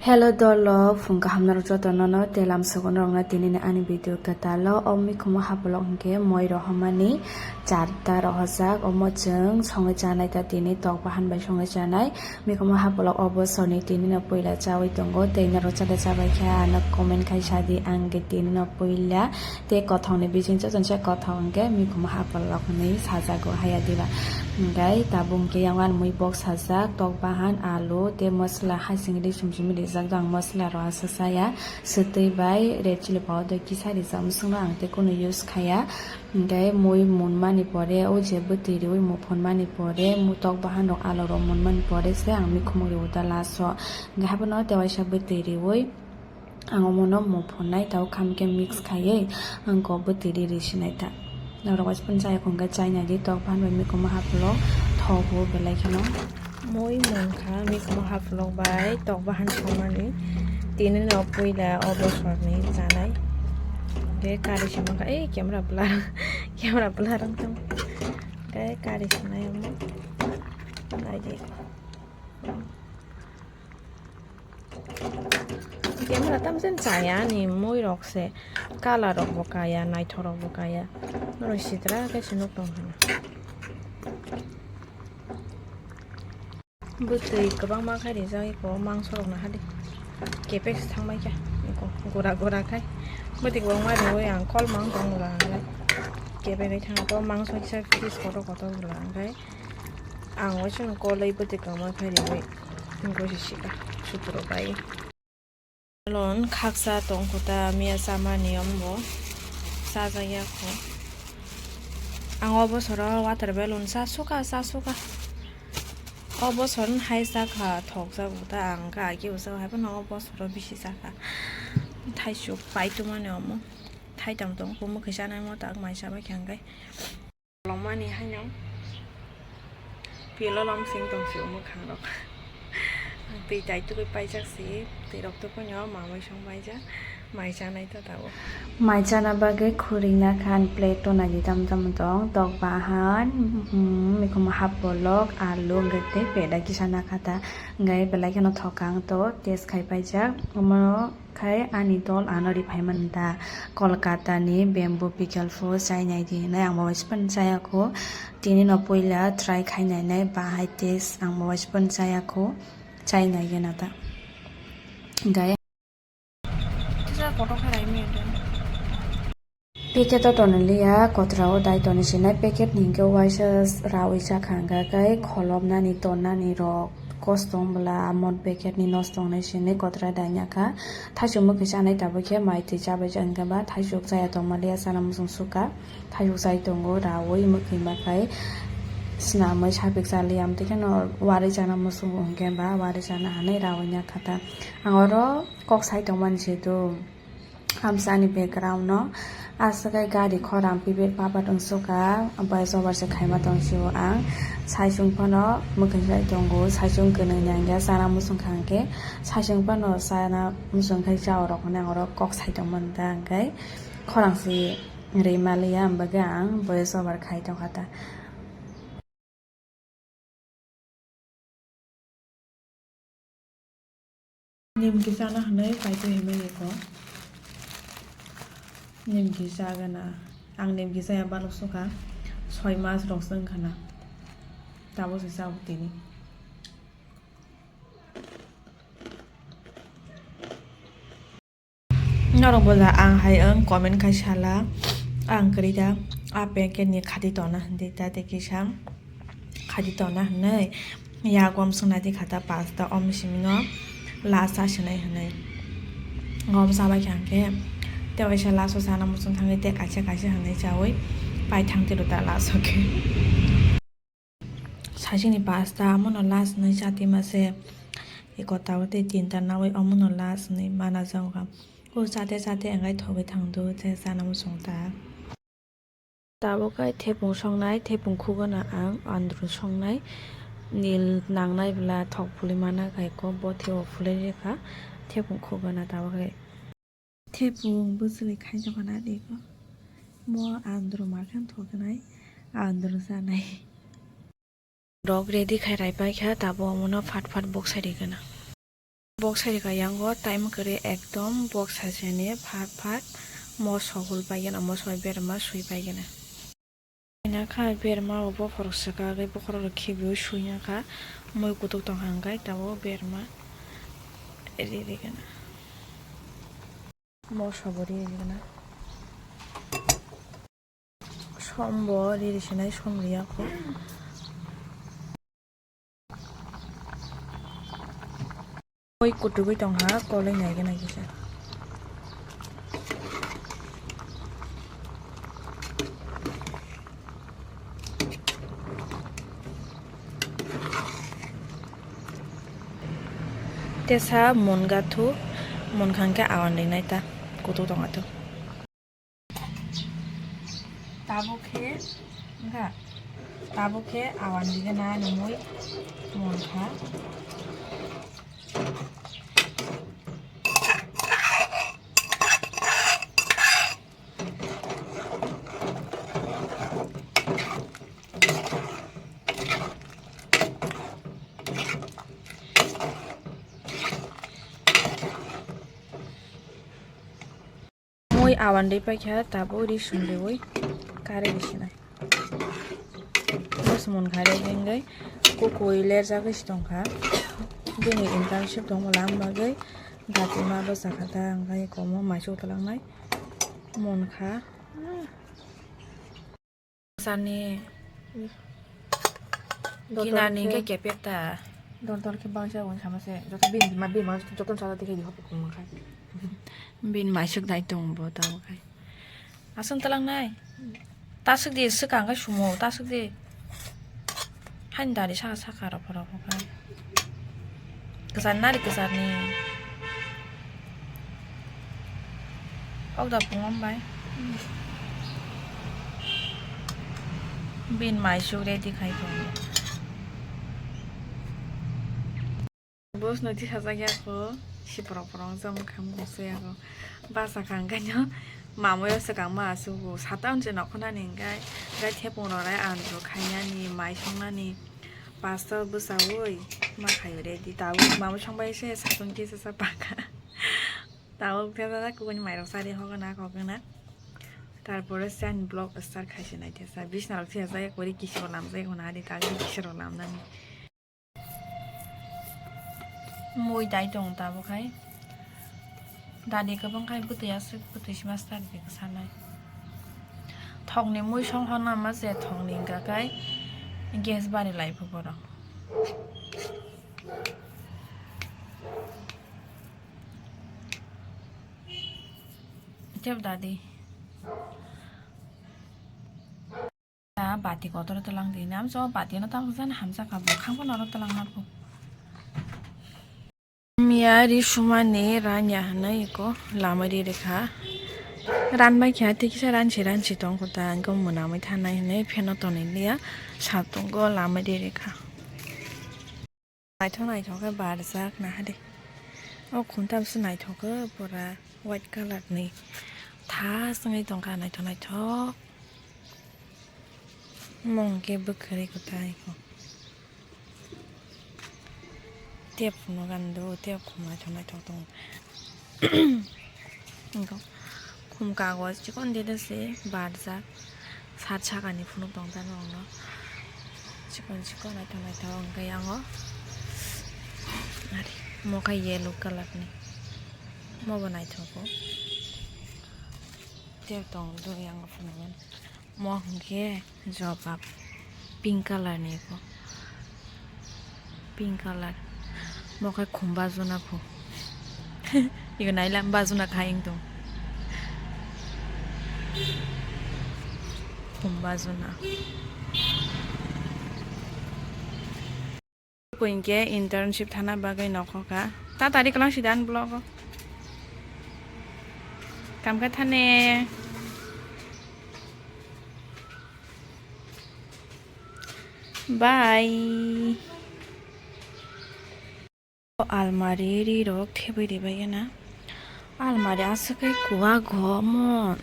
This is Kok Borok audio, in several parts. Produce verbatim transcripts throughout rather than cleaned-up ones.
Hello dolo, phung kaham norok joto nono telam sogo norokno tinini ani video kwtalo. O mikhumo hapolok hinkhe moi rohormani charta rohorjak, omo chwng songwi chanai ta tini tok bahan bai songwi chanai. Mikhumo hapolok o bosorni tinino puila chawi tongo, tei norok chada chabai khe ano comment khai sadi ang khe tinino puila. Tei kothokni bising jotono se kothok hinkhe mikhumo hapolok hinwi sajago haya diba. Hinkhe tabuk hinkhe yang ani mui bok sajak, tok bahan, alu tei masala hasing ri sum sum rijak, ang masala rok aswk chaya, swtwi bai red chili powder kisa rijak, mwswkno ang tei kunu use khaya. Hinkhe mui munmani pore o je bwtwi riwi mui phunmani pore, mui tok bahan rok alu rok munmani pore se ang mikhumo riwi da last o. Hinkhe habono tei waisa bwtwi riwi Ang omono mui phunai, tabuk kha mui khe mix khaiwi ang kok bwtwi ri ri sinai ta. Norok bai phano chaya khwngkhe chainai di, tok bahan bai mikhumo haphulo thogo belai kheno. Mui mungkha mikhumo haphulo bai tok bahan songmani. Tini no puila o bosorni chanai. Khe kari se mankha, ei camera blur, camera blur wngtong. Khe kari sanai omo. Naidi. Camera tamsen chaya ni mui rok se, color rok bo kaya, naithok rok bo kaya, norok sitra khe se nuk tong hana. Bwtwi kwbangma khai rijak eko, mangso rok no hadi kepek se thangbai kha eko, gura gura khai bwtwi kwbangma riwi ang kol mang tong bwla hwnkhai kepek khai thang to mangso kisa fridge kotor kotor bwla hwnkhai. Ang waisa no kolwi bwtwi kwma khai riwi tongkha se sika sutro bai. Lon khaksa tongkha ta miya chamani ombo chajakya kho. Ang o bosoro water balloon cha suka cha suka. O bosor hai chakha thokjago ta ang kha agi usa hai phano o bosoro bisi chakha. Thaisuk pai tongmani omo. Thaitam tong kho mwkhwi chanai mo tak mai chabai kha hwnkhai. Longmani haino pilo lom sing tong si mwkhang rok. Twi tai tugui paijak si, twi rok tugui no mamai song paijak, mai chanai ta tabuk. Mai chana bagwi khuri na khan plate o nai di tam tam tong, tok bahan, hmm, mikhumo hap bolok, alu, hwnkhe tei peda kisa na kha ta, hwnkhe belai kheno thokang to test khai paijak, omo. Khai ani dol ano ri phai mani da Kolkata ni bamboo pickle pho chai nai di hinwi ang bo bai se phano chaya kho. Tini no puila try khai nai nai bahai taste ang bo bai se phano chaya kho, chai nai gana da. Gai. Packet o tonwi liya, kotra o dai tonwi sinai, packet ni hwnkhe waisa rawi chakha hwnkha khe kholopnani tonnani rok kosto wng bwla, amon packet ni nosto wngnai sinwi kotra dai ya kha. Thaisuk mwkhwi chanai tabuk khe mai twi chabai hwnkhe ba thaisuk chaya tongma liya, chana muchung suka, thaisuk chai tongo rawi mwkhwi ma khai swnamwi sapik cha liya, amtwi kheno warwi chana muchung hwnkhe ba warwi chana hinwi rawi ya kha ta. Ang oro kok sai tongmani se do. Amsa ani background no aswk khe gari khorang pipir papat wngsuka, bai jobar se khaima tong sio ang. Saichung phano mwkhwng sai tongo, saichung kwnwi ni hwnkhe chana muchung kha hwnkhe, saichung phano chana muchung khai cha rok hwnwi ang oro kok sai tongmani da hwnkhe khorang se rwi maliya, ang bagwi ang bai jobar khai tongkha ta. Nimki chana hinwi paitwi hinwi eko. Nimki chagana. Ang nimki chaya balok sukha. Soi mas rok se wngkha na. Tabuk se chao tini. Norok bo da ang hai wng comment khai sala, ang kwrwi da a packet ni khati tona hinwi ta tei kisa khati tona hinwi ya gom swngna di khata pasta om simi no last a sinai hinwi gom sabai kha hwnkhe tei waisa last o sana muchung thangwi tei kaisa kaisa hinwi chawi pai thang tiro ta last o khe. Saichung ni pasta, omono last nwi chati mase. Eko tabuk tei tinta nawi, omono last nwi mana jago. O chate chate wngkhe thogwi thangdo, tei chana muchung ta. Tabuk khe thepung songnai, thepung khugana ang andru songnai. Nil nangnai bwla thok phulwi mana kha eko, bo thebo phulwi rikha. Thepung khugana tabuk khe. Thepung bwchwlwi khaijak na di ko. Mo andru ma khe thok nai, andru chanai. Rok ready khai rai pai kha, tabuk omono phat phat bok sai ri gana. Bok sai rwkha yango time kwrwi ekdom bok sajani phat phat moso hul paigena, moso bai berma sui paigena. Ina kha berma bo bokhorok swkagwi bokhorok rok khibiui sui ya kha, mui kutuk tong kha hwnkhe tabuk berma ri rigena. Moso bo ri rigena. Som bo riri sinai, som riya kho. Oi kutugwi tong ha, kolai nai gana kisa. Tesa mun ga thu, mun khang khe awan rinai ta, kutuk tong ha thu. Tabuk khe, wngkha? Tabuk khe awan dige na nungwi mon kha. Mui awan ri paikha, tabuk ri sumriui kare ri sinai. Bos mun kha re jenggai kukui lerjagwi si tongkha. Bini internship tongma lam bagwi dati ma bwsa kha ta, hwnkhai komo maichuk twlangnai mun kha. Sani. Dotor Kinani khe khe kepeta. Dotor khe bangsa gon sama se. Joto bin ma bin ma joto sala dikhe di hop kong ma khai. Bin maisuk dai tong bo tabo khai. Aswng talang nai. Tasuk di swkang khai sumo tasuk di. Hain dari saka saka rok rok khai. Kwchar nari kwcharni. Ok da pungam bai. Bin maisuk ready khai tongo. Boss no tisajak ya ko, si porok porok jom kham gose ya ko. Basa kang kanyo, mamo yo swkang ma asugo. Sata unse nokhona ni gai, gai thepung rorai andro khainani, mai songnani. Pasta bwchaui ma khaio ready. Tabuk mamo songbai se satung kisa sa paka. Tabuk thepjak kubuni mairok sari hokna kokna. Tarpore se ani vlog start khaisi nai thesa. Bisna rok thepjak kori kisi bo lamjak hona adi tabuk kisi rok lamnani. Mui dai tong tabuk khai. Dadi kwbang khai bwtwi aswk bwtwi sima start di kwsanai. Thokni mui song honna ma se thokni hwnka khai gas bari lai phu borok. Tep dadi. Ta bati kotor telang di nam so bati no tamo jan hamjak ka bo khang bo noro telang na phu. Miya ri sumani ranya hwnwi eko lamai ri rikha. Ranbai kha tei kisa ranchi ranchi tong kho ta, engkhe mwnamwi thanai hwnwi pheno tonwi liya satungo lamai ri rikha. Naithok naithok khe barjak naha de. O khum tamsa naithok khe pura white colour ni tha swngwi tongkha naithok naithok. Mong khe bwkhwrwi kwtai kho. Tep phunuk ani do, tep khum naithok naithok tongo. Wngkha khum kagoj chikon dede se barjak. Sat sakani phunuk tong tamo ang no. Chikon chikon naithok naithok wngkha yang o. Ari, mo khe yellow colour ni. Mo bo naithok o. Tep tong do yang o phunuk ani. Mo hwnkhe jobab pink colour ni bo. Pink colour. Mo khe khum bajuna pho. Ego nailam bajuna kha wng tong. Khum bajuna. Kuingke internship thana bagwi nokho kha. Ta tari kwlang sida ani vlog o. Kam kha thane. Bye. Almari ri rok thebwi ribai gana. Almari aswk khe kuwa go omo.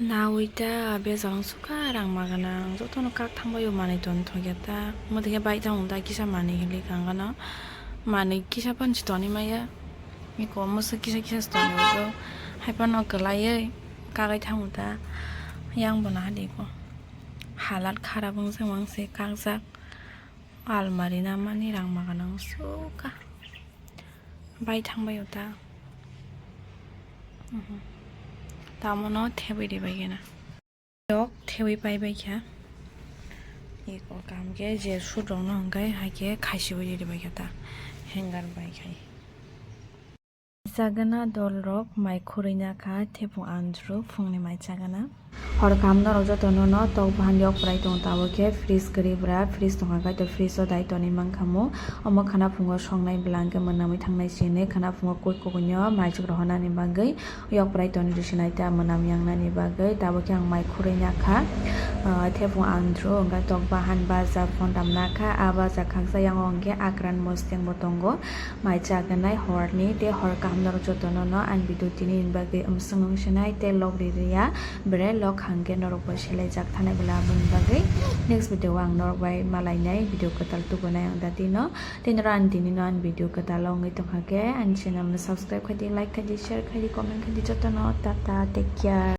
Nawi ta bejal wng sukha rang ma gana. Jotono kak thang bai o manwi tong thok ya ta. Omo twi khe bai ta wng ta kisa manwi hili kang gana. Manwi kisa phano se tonwi maya. Eko mwswk kisa kisa se tonwi udo. Hai phano kwlaiwi kagwi thango ta. Yang bono hadi ko. Halat kharap wngsa wngse kakjak. Almari na mani rang maga nang suka. Bai thangbai uta. Mhm. Tamono thebwi ribai gena. Dok thewi pai bai kha. Eko kam khe je suit rok no hwnkhe hai khe khaisiwi riri bai kha ta hanger bai khai. Chagana dol rok mai khurui na kha thepung andru phungni mai chagana. Hor kaham norok joto no no tok bahan yok bwrai tong tabuk khe fridge kwrwi bwra fridge tongkha kaitor fridge o dai tonwi mankha mo omo khana phungo songnai bwla hwnkhe mwnamwi thangnai sini khana phungo koi kogui no mai chwk rohornani bagwi. Yok bwrai toni rwsinai ta mwnam yangnani bagwi tabuk khe ang mai khurui nakha. Ah, thepung andru hwnkhe tok bahan baja phone damnakha, ah baja khaksa yango hwnkhe akran mosteng bo tongo. Mai chaganai horni tei hor kaham norok jotono no ani video tini ni bagwi mwswng wngsinai tei log ririya bere log hangkhe norok bai selaijak thanai bwla aboni bagwi next video o ang norok bai malainai video kwtal tubunai ang datino. Tei norok ani tini no ani video kwtal wngwi tongkha khe ani channel no subscribe khaidi, like khaidi, share khaidi, comment khaidi, jotono tata, take care.